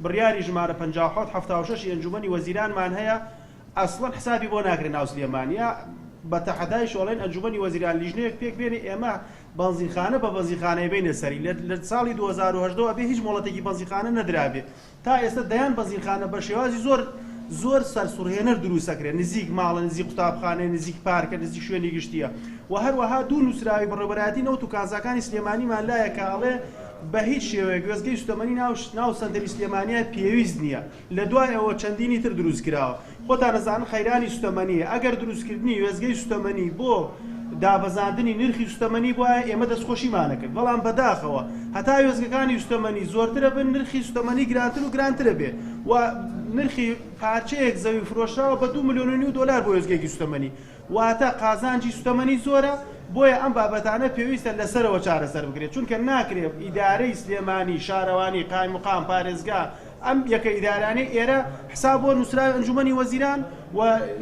بڕیاری ژمارە 57 76 ی ئەنجومەنی وەزیرانمان هەیە ئەسڵەن حسابی بۆ ناکرێ ناو سلێمانیە بە تەحەدایش ئەڵێن ئەنجومەنی وەزیران لیژنەیەک پێک بێنێ ئێمە بەنزینخانە بە بەنزینخانەی بینە سەری لە ساڵی 2018 ەوە بێ هیچ مۆڵەتێکی بەنزینخانە نەدرابێ تا ئێستا دەیان بەنزینخانە بە شێوازی زۆر زۆر سەرسوڕهێنەر دروست ئەکرێن نزیک ماڵە نزیک قوتابخانەیە نزیک پارکە نزیک شوێنی گشتیە و هەروەها دوو نووسراوی بەڕێوەبەرایەتی نەوت و کانزاکانی سلێمانیمان لایە کە ئەڵێ بە هیچ شێوەیەک وێستگەی سوتەمەنی ناو ناو سەنتەری سلێمانیە پێویست نییە لە دوای ئەوە چەندینی تر دروست کراوە. خۆتان ئەزانن قەیرانی سوتەمەنیە، ئەگەر دروستکردنی وێستگەی سوتەمەنی بۆ دابەزاندنی نرخی سوتەمەنی بوایە ئێمە دەستخۆشیمان ئەکرد، بەڵام بەداخەوە هەتا وێستگەکانی سوتەمەنی زۆرترە بن نرخی سوتەمەنی گرانتر و گرانترە بێ و نرخی پارچەیەک زەوی فرۆشراوە بە دوو ملیۆن و نیو دۆلار بۆ وێستگەیەکی سوتەمەنی. واتە قازانجی سوتەمەنی زۆرە، بۆیە ئەم بابەتانە پێویستە لەسەرەوە چارەسەر بکرێت، چونکە ناکرێت ئیدارەی سلێمانی، شارەوانی، قایمقام، پارێزگا، ئەم یەکە ئیدارانەی ئێرە حساب بۆ نووسراوی ئەنجومەنی وەزیران و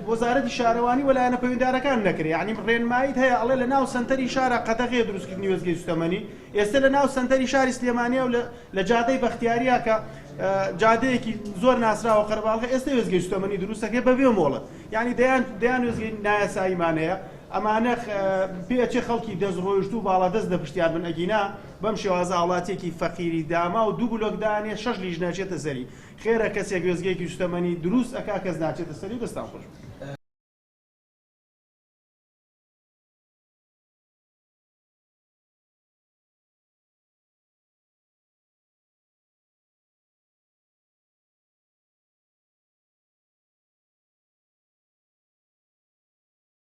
وەزارەتی شارەوانی و لایەنە پەیوەندیدارەکان نەکرێت، یانی ڕێنماییت هەیە ئەڵێ لە ناو سەنتەری شارا قەدەغەیە دروستکردنی وێستگەی سوتەمەنی، ئێستە لە ناو سەنتەری شاری سلێمانییە و لە جادەی بەختیارییە کە جادەیەکی زۆر ناسراوە قەرەباڵغە ئێستە وێستگەی سوتەمەنی دروست دەکرێت بەبێ مۆڵەت. یانی دەیان دەیان وێستگەی نایاساییمان هەیە ئەمانە پێ ئەچێ خەڵکی دەست ڕۆیشتوو و باڵادەست لە پشتیان بن ئەگینا بەم شێوازە هاوڵاتیەکی فەقیری داماو دوو بلۆک دانێ شەش لیژنە ئەچێتە سەری خێرە کەسێک وێستگەیەکی سوتەمەنی دروست ئەکا کەس ناچێتە سەری و دەستان خۆش بێت.